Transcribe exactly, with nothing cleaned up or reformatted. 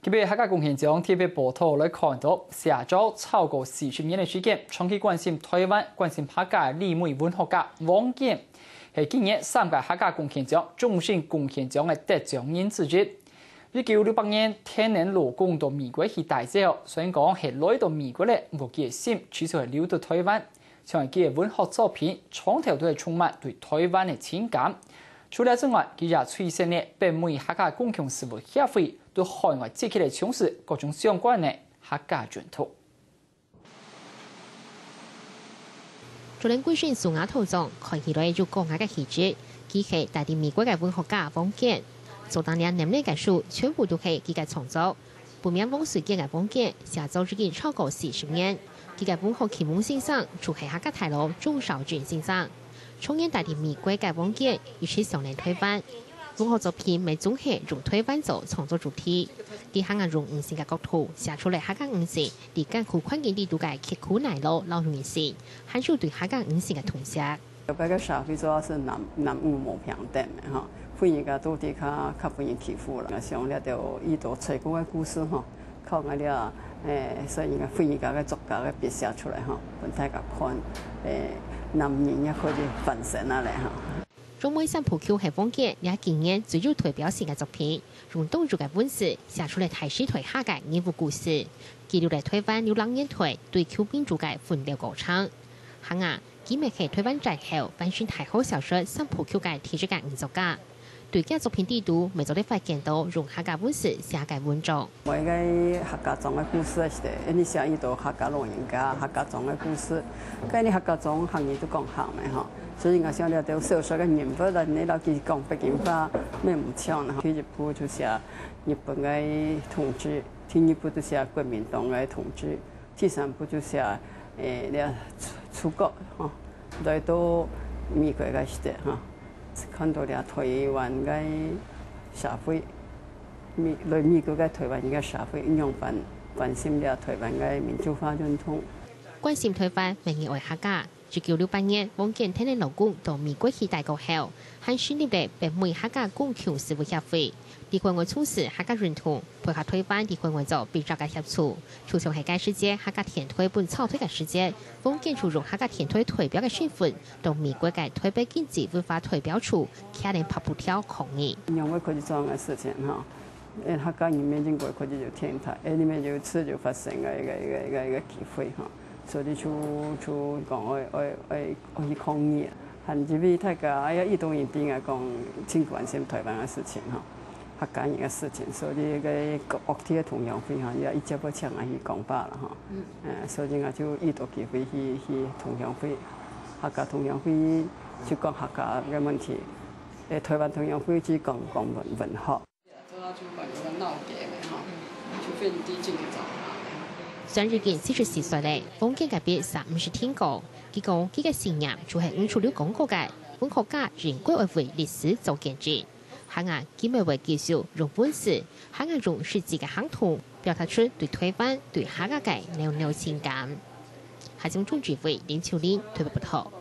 今晡日客家貢獻獎特別報導來看到，寫作超過四十年个時間，長期關心臺灣、關心客家个旅美文學家汪娟，係今年三屆客家貢獻獎終身貢獻獎个得獎人之一。一九六八年，𢯭等老公到美國去戴祭後，雖然講係來到美國了，毋過佢个心始終係留到臺灣。 像係佢个文學作品，長透都係充滿對臺灣个情感。除了之外，佢也推選了北美客家公共事務協會對海外積極來從事各種相關个客家運動。竹林歸生樹丫頭莊，看起來有高雅个氣質，佢係戴在美國个文學家汪娟。做當年念个書，全部都係佢个創作。 本名汪瑞娟个汪娟，寫作已經超過四十年。佢个文學啟蒙先生就係客家大老鍾肇政先生。長年戴在美國个汪娟，一直想念臺灣。文學作品乜總係用臺灣做創作主題。佢還用女性个角度寫出來客家女性在艱苦環境裡肚个刻苦耐勞摎韌性，還有對客家女性个痛惜。 這擺个社會主要係男，男女無平等个吼，婦人家到底較，較分人欺負啦。像這兜已多出過个故事吼，靠𠊎這，誒，所以應該婦人家个作家个筆寫出來吼，分大家看，誒，男人也可以翻身啊咧吼。《中美三部曲》係汪娟這幾年最有代表性个作品，用當多个文字寫出來大時代客个人物故事，記錄了臺灣六零年代對舊民主个奮鬥過程。還啊， 佢乜係臺灣戰後翻身大河小說三部曲个第一個女作家。對佢作品裡肚，乜做得發現到用客家文字寫个文章。每個客家庄个故事係得，因為寫已多客家老人家、客家庄个故事，該你客家庄客語都講客嘛吼，所以𠊎想這兜小說个人物啦，你摎佢講北京話，乜毋像啦。第一部就寫日本个統治，第二部就寫國民黨个統治， 第三部就寫，誒，這楚，楚國吼，來到美國个時節吼，看到這臺灣个社會，美，來美國个臺灣个社會，仰般關心這臺灣个民主化運動。關心臺灣，乜愛客家。 一九六八年，汪娟𢯭等老公到美國去戴過後，還成立了北美客家公共事務協會，在海外從事客家運動，配合臺灣在海外做筆者个協助。就像係該時節客家電台分炒台个時節，汪娟就用客家電台代表个身份，到美國个臺北經濟文化代表處，擎等白布條抗議。仰會可以做恁樣个事情吼？ 誒，客家人乜應該可以有電台，誒，你乜有自由發聲个一個，一個，一個，一個機會吼。所以就，就講愛，愛，愛，愛去抗議啊。還因為大家，哎呀，已多人知啊，講真關心臺灣个事情吼，客家人个事情，所以該各地个同鄉會吼，也一直會請𠊎去講話啦吼。嗯。誒，所以𠊎就已多機會去，去同鄉會，客家同鄉會就講客家个問題，誒，臺灣同鄉會就講，講文，文學。 雖然已經四十四歲了，汪娟个筆煞毋識停過。佢講，佢个信念就係吳濁流講過个，文學家應該愛為歷史做見證。還啊，佢乜會繼續用文字，還啊用實際个行動，表達出對臺灣、對客家个濃濃情感。客庄中指揮林秋玲特別報導。